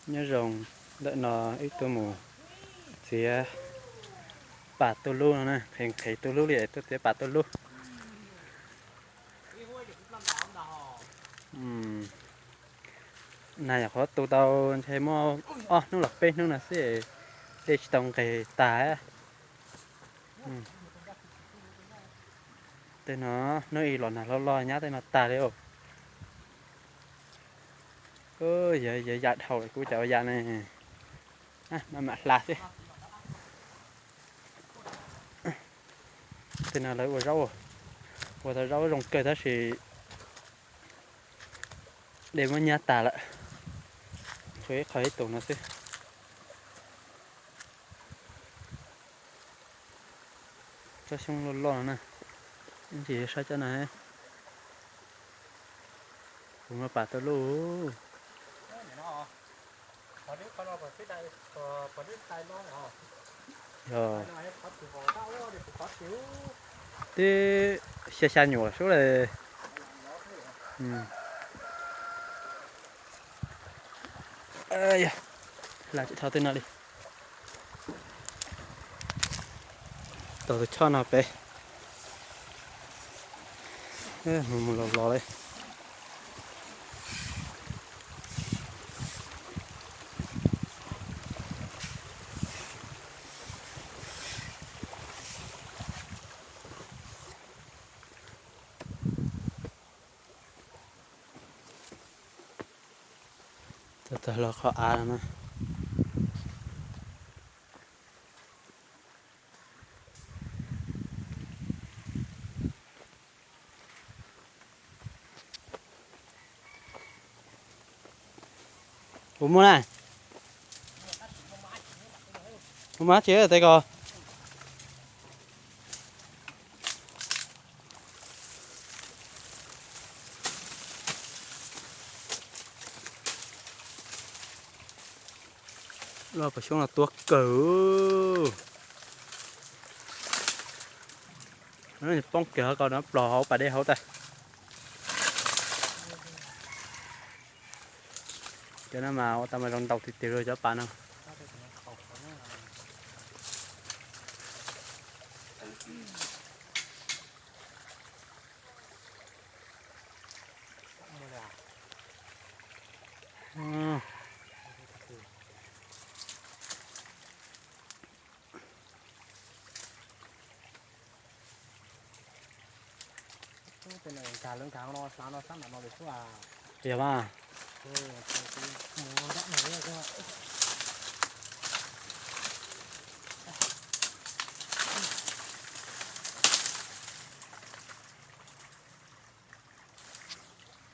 Nyob zoo, ntawm no wb tuaj mus txiav pas tuj lub no na, nqhis nqhis tuj lub li tuaj txiav pas tuj lub. Nag nyuam qhuav tu tau ntshe muaj ob hnub los peb hnub no xwb, dej tsis tau nqes tag. Tej no hnub ib los nag hlob loj nyab tej no tag li. Yog yam dhau lawm kuv cov ua yam ne, maj mam hla xwb. Tej no lawv ua zaub, ua tau zaub zoo kawg tab sis dej muab nyab tag lawm, tshuav ib qho ib tus no xwb. Tsob xyoob loj loj no na, ib ntsis saib cov no. Kuv muaj pas tuj lub. Yog, twb xya xya nyuam sub li. Yog, hla tsis dhau tej no li. Tau tus choj no pem, mus mus los los li. Tag tag los qhov av no na. Kuv muaj na. Kuv muaj tsis tes ko. Lub pas xyoob no tuab kawg. Poob kiag ko no plos hauv pas dej hauv tag. Cov no mas ua tau mas zoo ntaus tiag tiag li cov pas no. Yog mas.